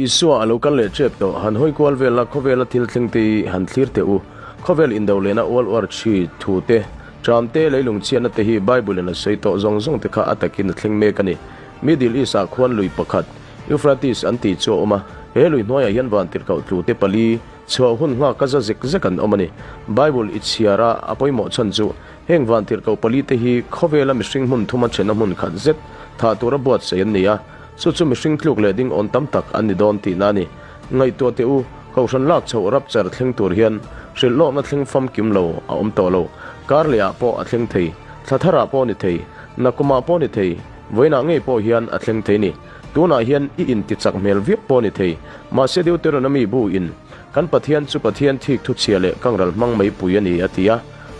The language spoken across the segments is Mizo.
Isua a lo kal leh tep tawh, han hawi kual vel la khawvela thil thleng te hi han thlir teh u. Khawvel indo lehna ual uar thi thu te, ṭam te, leilung chhiatna te hi Bible in a sawi tawh zawng zawng te kha a takin a thleng mek a ni. Middle East ah khuan lui pakhat, Euphrates an tih chu a awm a, he lui hnuaiah hian vantirhkoh tlu te pali chhuah hun nghak a za zek zek an awm a ni. Bible i chhiar a, a pawimawh chhan chu heng vantirhkoh pali te hi khawvela mihring hmun thuma ṭhenna hmun khat zet thah tura buatsaih an ni a, chu chu mihring tluk leh ding awn tam tak an ni dawn tihna a ni. Ngaihtuah teh u, Kohhran lak chhoh rapchar thleng tur hian hrilhlawkna thleng famkim lo a awm tawh lo. Kar lehah pawh a thleng thei, thla tharah pawh a ni thei, nakumah pawh a ni thei, vawiinah ngei pawh hian a thleng thei ni. Tunah hian i intichak hmel viau pawh a ni thei, mahse Deuteronomy bu in kan Pathian chu Pathian thik thuchhia leh kangral hmang mai pui a ni a ti a.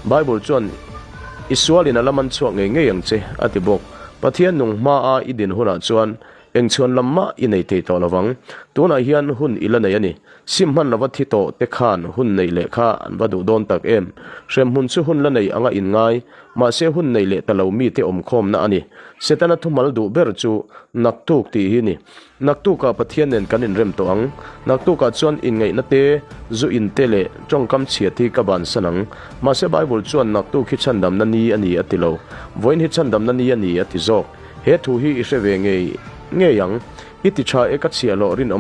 Bible chuan I sualin a la man chhuak ngei ngei ang che a ti bawk. Pathian nung hmaa i din hunah chuan Eng chhuan lam mah i nei thei tawh lovang. Tunah hian hun i la nei a ni. Sim hman lova thi tawh te khan hun neih leh kha an va duh dawn tak em. Hremhmun chu hun la nei anga inngai, mahse hun nei leh ta lo mite awmkhawmna a ni. Setana thumal duh ber chu naktuk tih hi ni. Naktukah Pathian nen kan inrem tawh ang. Naktukah chuan inngaihna te, zu in te leh tawngkam chhiat hi ka bansan ang. Mahse Bible chuan naktuk hi chhandamna ni a ni a ti lo. Vawiin hi chhandamna ni a ni a ti zawk. He thu hi i hre ve ngei ngei ang. I ti tha e ka chhiahhlawh rinawm.